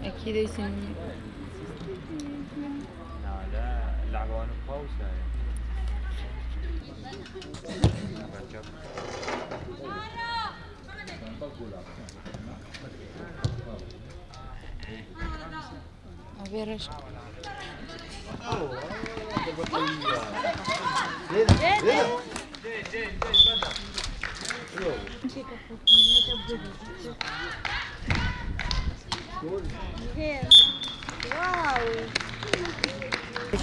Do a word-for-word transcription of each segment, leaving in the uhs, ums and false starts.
أكيد يسمي. لا، لا، اللعبة وأنا بفاوسة.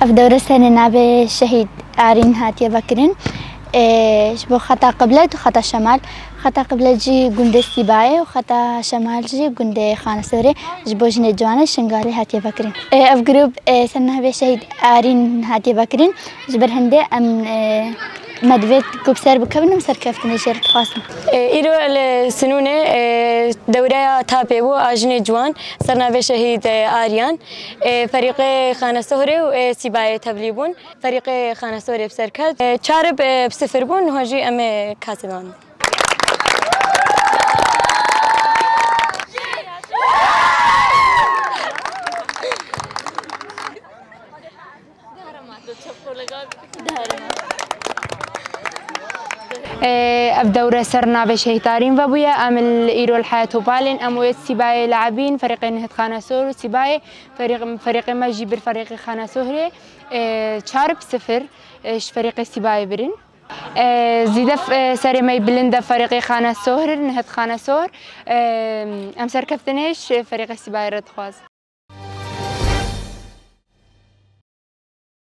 Ev dewre serê navê Şehîd Arîn hatiye vekirin. Ê, ji bo xeta Qiblet û xeta Şemal. Xeta Qiblet jî gundê Sîbayê û xeta Şemal jî gundê Xanesorê ji bo jinê ciwanê Şingalê hatiye vekirin. Ê, ev grûp, ê, ser navê Şehîd Arîn hatiye vekirin. Ji ber hindê em, ê, me divêt ku bi ser bikevin û serkeftinê jê re dixwazin. Ê, îro li Sinûnê, ê, dewreya tapê bû a jinê ciwan ser navê Şehîd, ê, Aryan. Ê, ferîqê Xanesohrê û, ê, Sîbayê tevlî bûn. Ferîqê Xanesorê bi ser ket. E, çar bi, e, bi sifir bûn, niha jî em ê kasê dan. E, ev dewre ser navê Şehîd Arîn vebûye. Em li îro li heya Topalên, em wê Sîbayê le'ebîn, ferîqê Nihid Xanesor û Sîbayê, ferîq-, ferîqê me jî bir ferîqê Xanesohrê. E, çar bi sifir, e, ji ferîqê Sîbayê birin. E, zîde f-, e, serê me yî bilind e ferîqê Xanesohr, Nihid Xanesohr. E, em serkeftinê ji ferîqê Sîbayê re dixwazin.